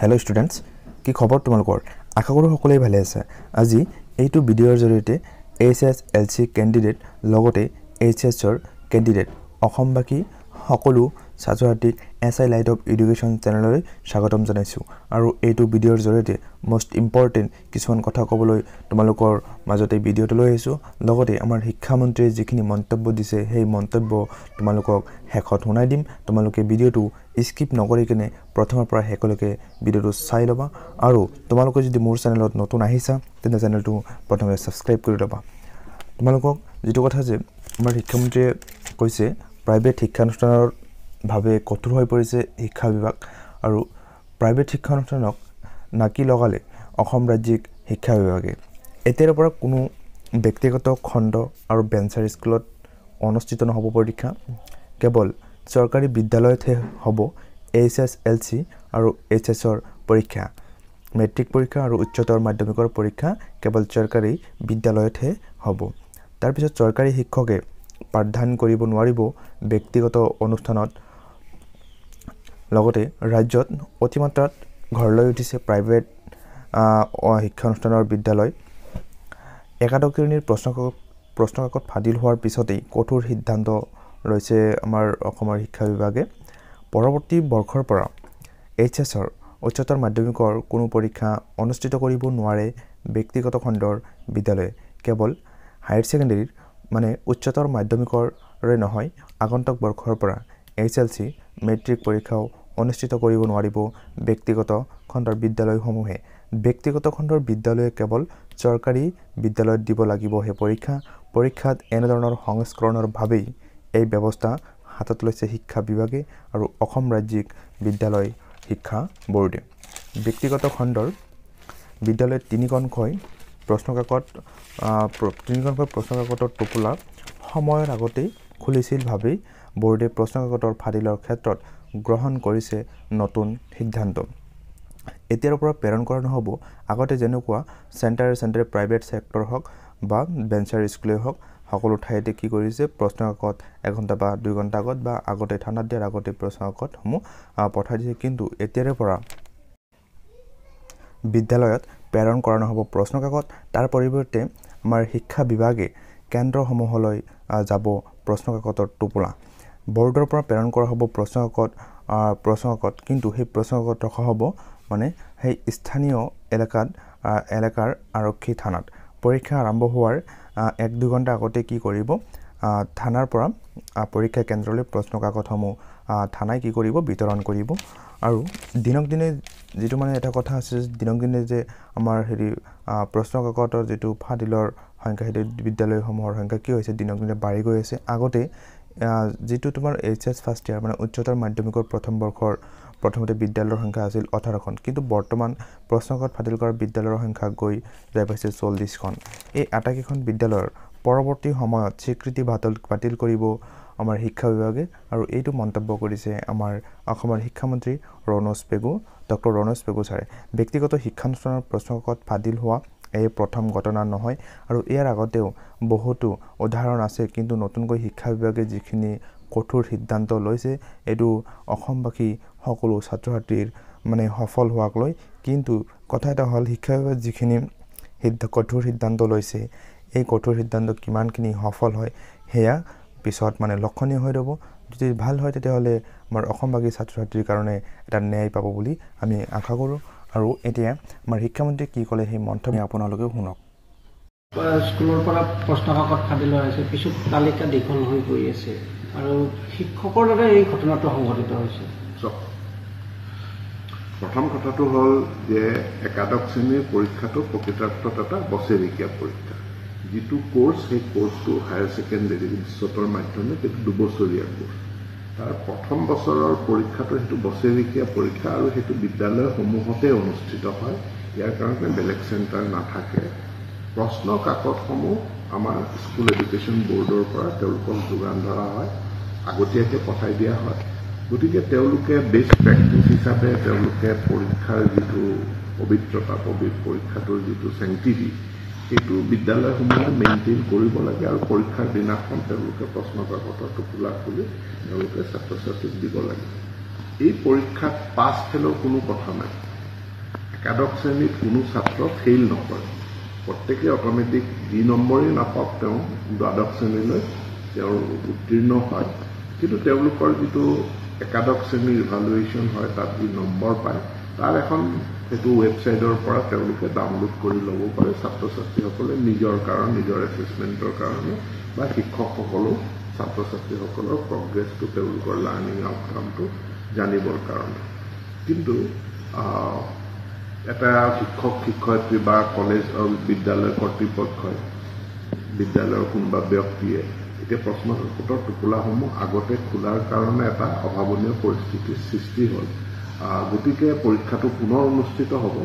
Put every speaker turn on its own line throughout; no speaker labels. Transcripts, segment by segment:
Hello' students, কি খবৰ তোমালোকৰ? আশা কৰোঁ সকলোৱে ভালে আছে। আজি এইটো ভিডিঅ'ৰ জৰিয়তে H S L C candidate লগতে এইচ এছৰ কেণ্ডিডেট অসমবাসী সকলো ছাত্ৰ ছাত্ৰীক S I light of education চেনেললৈ স্বাগতম জনাইছোঁ। আৰু এইটো ভিডিঅ'ৰ জৰিয়তে মষ্ট ইম্পৰ্টেণ্ট কিছুমান কথা ক'বলৈ তোমালোকৰ মাজতে ভিডিঅ'টো লৈ আহিছোঁ। লগতে আমাৰ শিক্ষামন্ত্ৰীয়ে যিখিনি মন্তব্য দিছে সেই মন্তব্য তোমালোকক শেষত শুনাই দিম। তোমালোকে ভিডিঅ'টো স্কিপ নকৰি কিনে প্ৰথমৰ পৰা শেষলৈকে ভিডিঅ'টো চাই ল'বা। আৰু তোমালোকে যদি মোৰ চেনেলত নতুন আহিছা তেন্তে চেনেলটো প্ৰথমে ছাবস্ক্ৰাইব কৰি ল'বা। তোমালোকক যিটো কথা যে আমাৰ শিক্ষামন্ত্ৰীয়ে কৈছে, প্ৰাইভেট শিক্ষানুষ্ঠানৰ ভাৱে কঠোৰ হৈ পৰিছে শিক্ষা বিভাগ আৰু প্ৰাইভেট শিক্ষানুষ্ঠানক নাকি লগালে অসম ৰাজ্যিক শিক্ষা বিভাগে। এতিয়াৰ পৰা কোনো ব্যক্তিগত খণ্ড আৰু ভেঞ্চাৰ স্কুলত অনুষ্ঠিত নহ'ব পৰীক্ষা, কেৱল চৰকাৰী বিদ্যালয়তহে হ'ব এইচ এছ এল চি আৰু এইচ এছৰ পৰীক্ষা। মেট্ৰিক পৰীক্ষা আৰু উচ্চতৰ মাধ্যমিকৰ পৰীক্ষা কেৱল চৰকাৰী বিদ্যালয়তহে হ'ব। তাৰপিছত চৰকাৰী শিক্ষকে পাঠদান কৰিব নোৱাৰিব ব্যক্তিগত অনুষ্ঠানত। লগতে ৰাজ্যত অতিমাত্ৰাত ঘৰলৈ উঠিছে প্ৰাইভেট শিক্ষানুষ্ঠানৰ বিদ্যালয়। একাদশ শ্ৰেণীৰ প্ৰশ্নকাকত ফাদিল হোৱাৰ পিছতেই কঠোৰ সিদ্ধান্ত লৈছে আমাৰ অসমৰ শিক্ষা বিভাগে। পৰৱৰ্তী বৰ্ষৰ পৰা এইচ এছৰ উচ্চতৰ মাধ্যমিকৰ কোনো পৰীক্ষা অনুষ্ঠিত কৰিব নোৱাৰে ব্যক্তিগত খণ্ডৰ বিদ্যালয়ে। কেৱল হায়াৰ ছেকেণ্ডেৰীৰ মানে উচ্চতৰ মাধ্যমিকৰে নহয়, আগন্তুক বৰ্ষৰ পৰা এইচ এল চি মেট্ৰিক পৰীক্ষাও অনুষ্ঠিত কৰিব নোৱাৰিব ব্যক্তিগত খণ্ডৰ বিদ্যালয়সমূহে। ব্যক্তিগত খণ্ডৰ বিদ্যালয়ে কেৱল চৰকাৰী বিদ্যালয়ত দিব লাগিব সেই পৰীক্ষা। পৰীক্ষাত এনেধৰণৰ সংস্কৰণৰ বাবেই এই ব্যৱস্থা হাতত লৈছে শিক্ষা বিভাগে আৰু অসম ৰাজ্যিক বিদ্যালয় শিক্ষা ব'ৰ্ডে। ব্যক্তিগত খণ্ডৰ বিদ্যালয়ত তিনিখনকৈ প্ৰশ্নকাকতৰ টোপোলা সময়ৰ আগতেই খুলিছিল ভাবি ব'ৰ্ডে প্ৰশ্নকাকতৰ ফাদিলৰ ক্ষেত্ৰত গ্ৰহণ কৰিছে নতুন সিদ্ধান্ত। এতিয়াৰ পৰা প্ৰেৰণ কৰা নহ'ব আগতে যেনেকুৱা চেণ্টাৰে চেণ্টাৰে প্ৰাইভেট ছেক্টৰ হওক বা ভেঞ্চাৰ স্কুলেই হওক, সকলো ঠাইতে কি কৰিছে প্ৰশ্নকাকত এঘণ্টা বা 2 ঘণ্টা আগত বা আগতে থানাত দিয়াৰ আগতে প্ৰশ্নকাকতসমূহ পঠাই দিছে। কিন্তু এতিয়াৰে পৰা বিদ্যালয়ত প্ৰেৰণ কৰা নহ'ব প্ৰশ্নকাকত। তাৰ পৰিৱৰ্তে আমাৰ শিক্ষা বিভাগে কেন্দ্ৰসমূহলৈ যাব প্ৰশ্নকাকতৰ টোপোলা। ব'ৰ্ডৰ পৰা প্ৰেৰণ কৰা হ'ব প্ৰশ্নকাকত, কিন্তু সেই প্ৰশ্নকাকত ৰখা হ'ব মানে সেই স্থানীয় এলেকাৰ আৰক্ষী থানাত। পৰীক্ষা আৰম্ভ হোৱাৰ 1-2 ঘণ্টা আগতে কি কৰিব, থানাৰ পৰা পৰীক্ষা কেন্দ্ৰলৈ প্ৰশ্নকাকতসমূহ থানাই কি কৰিব, বিতৰণ কৰিব। আৰু দিনক দিনে যিটো মানে এটা কথা আছে, দিনক দিনে যে আমাৰ হেৰি প্ৰশ্নকাকতৰ যিটো ফাদিলৰ সংখ্যা, সেইটো বিদ্যালয়সমূহৰ সংখ্যা কি হৈছে দিনক দিনে বাঢ়ি গৈ আছে। আগতে যিটো তোমাৰ এইচ এছ ফাৰ্ষ্ট ইয়াৰ মানে উচ্চতৰ মাধ্যমিকৰ প্ৰথম বৰ্ষৰ প্ৰথমতে বিদ্যালয়ৰ সংখ্যা আছিল 18খন, কিন্তু বৰ্তমান প্ৰশ্নকাকত ফাদিল কৰা বিদ্যালয়ৰ সংখ্যা গৈ যাই পাইছে 40খন। এই আটাইকেইখন বিদ্যালয়ৰ পৰৱৰ্তী সময়ত স্বীকৃতি বাতিল কৰিব আমাৰ শিক্ষা বিভাগে। আৰু এইটো মন্তব্য কৰিছে আমাৰ অসমৰ শিক্ষামন্ত্ৰী ৰণোজ পেগু, ডক্টৰ ৰণোজ পেগু ছাৰে। ব্যক্তিগত শিক্ষানুষ্ঠানৰ প্ৰশ্নকাকত ফাদিল হোৱা এই প্ৰথম ঘটনা নহয় আৰু ইয়াৰ আগতেও বহুতো উদাহৰণ আছে। কিন্তু নতুনকৈ শিক্ষা বিভাগে যিখিনি কঠোৰ সিদ্ধান্ত লৈছে এইটো অসমবাসী সকলো ছাত্ৰ ছাত্ৰীৰ মানে সফল হোৱাক লৈ। কিন্তু কথা এটা হ'ল, শিক্ষা বিভাগে যিখিনি কঠোৰ সিদ্ধান্ত লৈছে এই কঠোৰ সিদ্ধান্ত কিমানখিনি সফল হয় সেয়া পিছত মানে লক্ষণীয় হৈ ৰ'ব। যদি ভাল হয় তেতিয়াহ'লে আমাৰ অসমবাসী ছাত্ৰ ছাত্ৰীৰ কাৰণে এটা ন্যায় পাব বুলি আমি আশা কৰোঁ। আৰু এতিয়া আমাৰ শিক্ষামন্ত্ৰীয়ে কি ক'লে সেই মন্তব্য আপোনালোকেও শুনক।
স্কুলৰ পৰা প্ৰশ্নকাকত ফাদিল হৈ আছে, পিছত তালিকা দীঘল হৈ গৈ আছে আৰু শিক্ষকৰ দ্বাৰা এই ঘটনাটো সংঘটিত হৈছে।
প্ৰথম কথাটো হ'ল যে একাদশ শ্ৰেণীৰ পৰীক্ষাটো প্ৰকৃতাৰ্থত এটা বছেৰেকীয়া পৰীক্ষা। যিটো কোৰ্চ, সেই কোৰ্চটো হায়াৰ ছেকেণ্ডেৰী উচ্চতৰ মাধ্যমিক, এইটো 2 বছৰীয়া কোৰ্চ। তাৰ প্ৰথম বছৰৰ পৰীক্ষাটো সেইটো বছেৰেকীয়া পৰীক্ষা আৰু সেইটো বিদ্যালয়সমূহতে অনুষ্ঠিত হয়। ইয়াৰ কাৰণে বেলেগ চেণ্টাৰ নাথাকে। প্ৰশ্ন কাকতসমূহ আমাৰ স্কুল এডুকেশ্যন ব'ৰ্ডৰ পৰা তেওঁলোকক যোগান ধৰা হয়, আগতীয়াকৈ পঠাই দিয়া হয়। গতিকে তেওঁলোকে বেষ্ট প্ৰেক্টিচ হিচাপে তেওঁলোকে পৰীক্ষাৰ যিটো পবিত্ৰতা, পৰীক্ষাটোৰ যিটো চেংটিটি, সেইটো বিদ্যালয়সমূহে মেইনটেইন কৰিব লাগে আৰু পৰীক্ষাৰ দিনাখন তেওঁলোকে প্ৰশ্ন কাকতৰ টোপোলা খুলি তেওঁলোকে ছাত্ৰ ছাত্ৰীক দিব লাগে। এই পৰীক্ষাত পাছ ফেইলৰ কোনো কথা নাই। একাদশ শ্ৰেণীত কোনো ছাত্ৰ ফেইল নকৰে, প্ৰত্যেকে অট'মেটিক যি নম্বৰেই নাপাওক তেওঁ দ্বাদশ শ্ৰেণীলৈ তেওঁৰ উত্তীৰ্ণ হয়। কিন্তু তেওঁলোকৰ যিটো একাদশ শ্ৰেণীৰ ইভালুৱেশ্যন হয়, তাত যি নম্বৰ পায় তাৰ এখন সেইটো ৱেবছাইটৰ পৰা তেওঁলোকে ডাউনলোড কৰি ল'ব পাৰে ছাত্ৰ ছাত্ৰীসকলে নিজৰ কাৰণ, নিজৰ এছেচমেণ্টৰ কাৰণে, বা শিক্ষকসকলেও ছাত্ৰ ছাত্ৰীসকলৰ প্ৰগ্ৰেছটো, তেওঁলোকৰ লাৰ্ণিং আউটকামটো জানিবৰ কাৰণে। কিন্তু এটা শিক্ষক শিক্ষয়িত্ৰী বা কলেজ বিদ্যালয় কৰ্তৃপক্ষই, বিদ্যালয়ৰ কোনোবা ব্যক্তিয়ে এতিয়া প্ৰশ্ন কাকতৰ টোপোলাসমূহ আগতে খোলাৰ কাৰণে এটা অভাৱনীয় পৰিস্থিতিৰ সৃষ্টি হ'ল। গতিকে পৰীক্ষাটো পুনৰ অনুষ্ঠিত হ'ব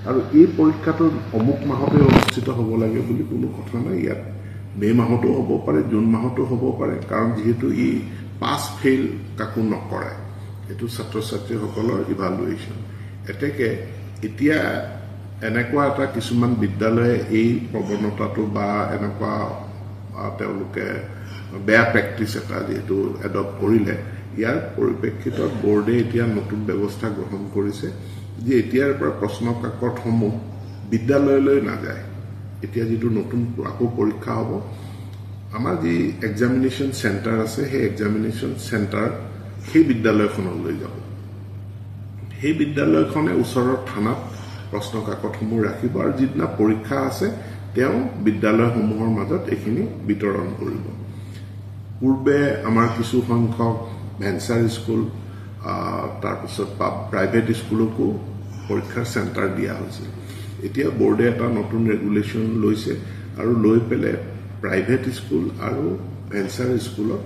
আৰু এই পৰীক্ষাটো অমুক মাহতে অনুষ্ঠিত হ'ব লাগে বুলি কোনো কথা নাই। ইয়াত মে' মাহতো হ'ব পাৰে, জুন মাহতো হ'ব পাৰে, কাৰণ যিহেতু ই পাছ ফেইল কাকো নকৰে, এইটো ছাত্ৰ ছাত্ৰীসকলৰ ইভালুৱেশ্যন। এতেকে এতিয়া এনেকুৱা এটা কিছুমান বিদ্যালয়ে এই প্ৰৱণতাটো বা এনেকুৱা তেওঁলোকে বেয়া প্ৰেক্টিচ এটা যিহেতু এডপ্ট কৰিলে, ইয়াৰ পৰিপ্ৰেক্ষিতত বৰ্ডে এতিয়া নতুন ব্যৱস্থা গ্ৰহণ কৰিছে যে এতিয়াৰ পৰা প্ৰশ্ন কাকতসমূহ বিদ্যালয়লৈ নাযায়। এতিয়া যিটো নতুন আকৌ পৰীক্ষা হ'ব, আমাৰ যি এক্সামিনেশ্যন চেণ্টাৰ আছে, সেই এক্সামিনেশ্যন চেণ্টাৰ সেই বিদ্যালয়খনলৈ যাব। সেই বিদ্যালয়খনে ওচৰৰ থানাত প্ৰশ্ন কাকতসমূহ ৰাখিব আৰু যিদিনা পৰীক্ষা আছে তেওঁ বিদ্যালয়সমূহৰ মাজত এইখিনি বিতৰণ কৰিব। পূৰ্বে আমাৰ কিছু সংখ্যক ভেঞ্চাৰ স্কুল, তাৰপিছত প্ৰাইভেট স্কুলকো পৰীক্ষাৰ চেণ্টাৰ দিয়া হৈছিল। এতিয়া বৰ্ডে এটা নতুন ৰেগুলেশ্যন লৈছে আৰু লৈ পেলাই প্ৰাইভেট স্কুল আৰু ভেঞ্চাৰ স্কুলত,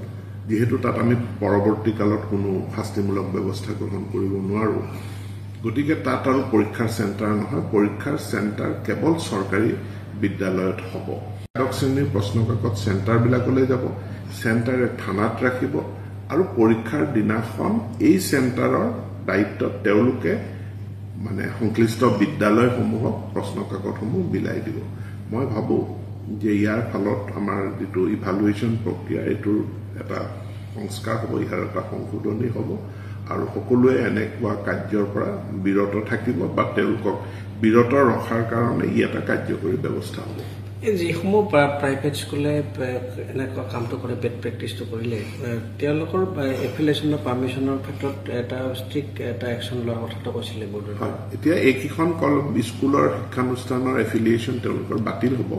যিহেতু তাত আমি পৰৱৰ্তী কালত কোনো শাস্তিমূলক ব্যৱস্থা গ্ৰহণ কৰিব নোৱাৰোঁ, গতিকে তাত আৰু পৰীক্ষাৰ চেণ্টাৰ নহয়, পৰীক্ষাৰ চেণ্টাৰ কেৱল চৰকাৰী বিদ্যালয়ত হ'ব। একাদশ শ্ৰেণীৰ প্ৰশ্ন কাকত চেণ্টাৰবিলাকলৈ যাব, চেণ্টাৰে থানাত ৰাখিব আৰু পৰীক্ষাৰ দিনাখন এই চেণ্টাৰৰ দায়িত্বত তেওঁলোকে মানে সংশ্লিষ্ট বিদ্যালয়সমূহক প্ৰশ্ন কাকতসমূহ বিলাই দিব। মই ভাবোঁ যে ইয়াৰ ফলত আমাৰ যিটো ইভালুৱেশ্যন প্ৰক্ৰিয়া, এইটোৰ এটা সংস্কাৰ হ'ব, ইয়াৰ এটা সংশোধনী হ'ব আৰু সকলোৱে এনেকুৱা কাৰ্যৰ পৰা বিৰত থাকিব বা তেওঁলোকক বিৰত ৰখাৰ কাৰণে ই এটা কাৰ্যকৰী ব্যৱস্থা হ'ব।
এই যিসমূহ প্ৰাইভেট স্কুলে এনেকুৱা কামটো কৰে, বেড প্ৰেক্টিচটো কৰিলে, তেওঁলোকৰ এফিলিয়েশ্যন বা পাৰ্মিশ্যনৰ ক্ষেত্ৰত এটা ষ্ট্ৰিক্ট এটা একশ্যন লোৱাৰ কথাটো কৈছিলে বৰ্ডে।
হয়, এতিয়া এইকেইখন স্কুলৰ শিক্ষানুষ্ঠানৰ এফিলিয়েশ্যন তেওঁলোকৰ বাতিল হ'ব।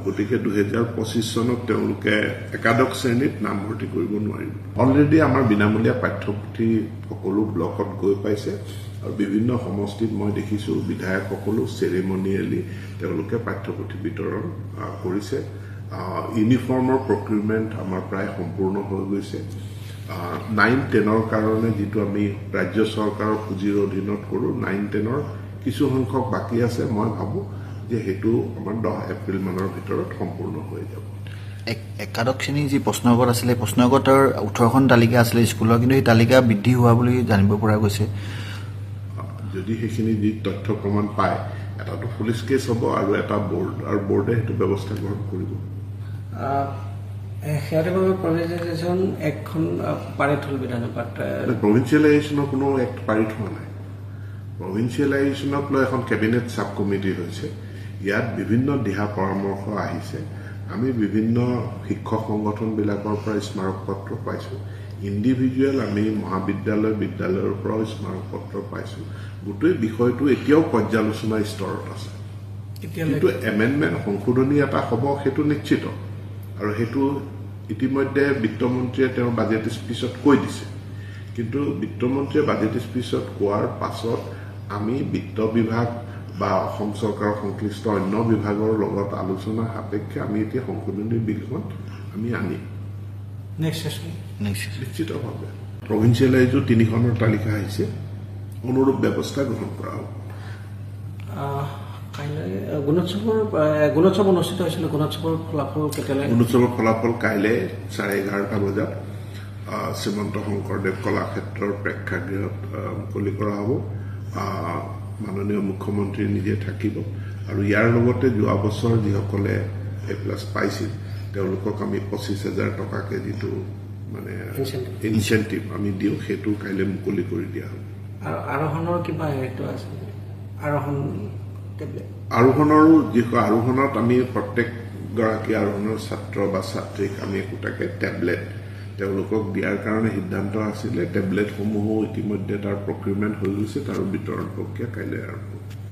গতিকে 2025 চনত তেওঁলোকে একাদশ শ্ৰেণীত নামভৰ্তি কৰিব নোৱাৰিব। অলৰেডি আমাৰ বিনামূলীয়া পাঠ্যপুথি সকলো ব্লকত গৈ পাইছে আৰু বিভিন্ন সমষ্টিত মই দেখিছোঁ বিধায়কসকলো চেৰেমনিয়েলি তেওঁলোকে পাঠ্যপুথি বিতৰণ কৰিছে। ইউনিফৰ্মৰ প্ৰকিউৰমেণ্ট আমাৰ প্ৰায় সম্পূৰ্ণ হৈ গৈছে। 9-10ৰ কাৰণে যিটো আমি ৰাজ্য চৰকাৰৰ পুঁজিৰ অধীনত কৰোঁ, 9-10ৰ কিছু সংখ্যক বাকী আছে। মই ভাবোঁ যে সেইটো আমাৰ 10 এপ্ৰিল মানৰ ভিতৰত সম্পূৰ্ণ হৈ যাব।
একাদশ শ্ৰেণীৰ যি প্ৰশ্নকাকত আছিলে, প্ৰশ্নকাকতৰ 18খন তালিকা আছিলে স্কুলৰ, কিন্তু সেই তালিকা বৃদ্ধি হোৱা বুলি জানিব পৰা গৈছে।
যদি সেইখিনি যি তথ্য প্ৰমাণ পায়, এটাতো পুলিচ কেছ হ'ব আৰু এটা বৰ্ড, আৰু বৰ্ডে সেইটো ব্যৱস্থা গ্ৰহণ কৰিব।
শেহতীয়াভাৱে প্ৰভিঞ্চিয়েলাইজেশ্যন এক্টখন পাৰিত হ'ল বিধানসভাত।
প্ৰভিঞ্চিয়েলাইজেশ্যনৰ কোনো এক্ট পাৰিত হোৱা নাই। প্ৰভিঞ্চিয়েলাইজেশ্যনক লৈ এখন কেবিনেট চাব কমিটি হৈছে, ইয়াত বিভিন্ন দিহা পৰামৰ্শ আহিছে। আমি বিভিন্ন শিক্ষক সংগঠনবিলাকৰ পৰা স্মাৰক পত্ৰ পাইছোঁ, ইণ্ডিভিজুৱেল আমি মহাবিদ্যালয় বিদ্যালয়ৰ পৰাও স্মাৰক পত্ৰ পাইছোঁ। গোটেই বিষয়টো এতিয়াও পৰ্যালোচনা স্তৰত আছে, কিন্তু এমেণ্ডমেণ্ট সংশোধনী এটা হ'ব সেইটো নিশ্চিত, আৰু সেইটো ইতিমধ্যে বিত্তমন্ত্ৰীয়ে তেওঁৰ বাজেট স্পীচত কৈ দিছে। কিন্তু বিত্তমন্ত্ৰীয়ে বাজেট স্পীচত কোৱাৰ পাছত আমি বিত্ত বিভাগ বা অসম চৰকাৰৰ সংশ্লিষ্ট অন্য বিভাগৰ লগত আলোচনা সাপেক্ষে আমি এতিয়া সংশোধনী বিলখন আমি আনিম নিশ্চিতভাৱে। প্ৰভিঞ্চিয়েলাইজো 3খনৰ তালিকা আহিছে, অনুৰূপ ব্যৱস্থা গ্ৰহণ কৰা হ'ব।
কাইলৈ গুণোৎসৱ অনুষ্ঠিত হৈছিল, গুণোৎসৱৰ ফলাফল কেতিয়ালৈ?
গুণোৎসৱৰ ফলাফল কাইলৈ 11:30 বজাত শ্ৰীমন্ত শংকৰদেৱ কলাক্ষেত্ৰৰ প্ৰেক্ষাগৃহত মুকলি কৰা হ'ব। মাননীয় মুখ্যমন্ত্ৰী নিজে থাকিব আৰু ইয়াৰ লগতে যোৱা বছৰ যিসকলে A+ পাইছিল তেওঁলোকক আমি 25,000 টকাকৈ যিটো মানে ইনচেণ্টিভ আমি দিওঁ, সেইটো কাইলৈ মুকলি কৰি দিয়া হ'ব।
আৰু আৰোহণৰ কিবা হেৰিটো আছে? আৰোহণ টেবলেট।
আৰোহণৰো যি আৰোহণত আমি প্ৰত্যেকগৰাকী আৰোহণৰ ছাত্ৰ বা ছাত্ৰীক আমি একোটাকৈ টেবলেট তেওঁলোকক দিয়াৰ কাৰণে সিদ্ধান্ত আছিলে। টেবলেটসমূহো ইতিমধ্যে তাৰ প্ৰকিউৰমেণ্ট হৈ গৈছে, তাৰো বিতৰণ প্ৰক্ৰিয়া কাইলৈ আৰম্ভ।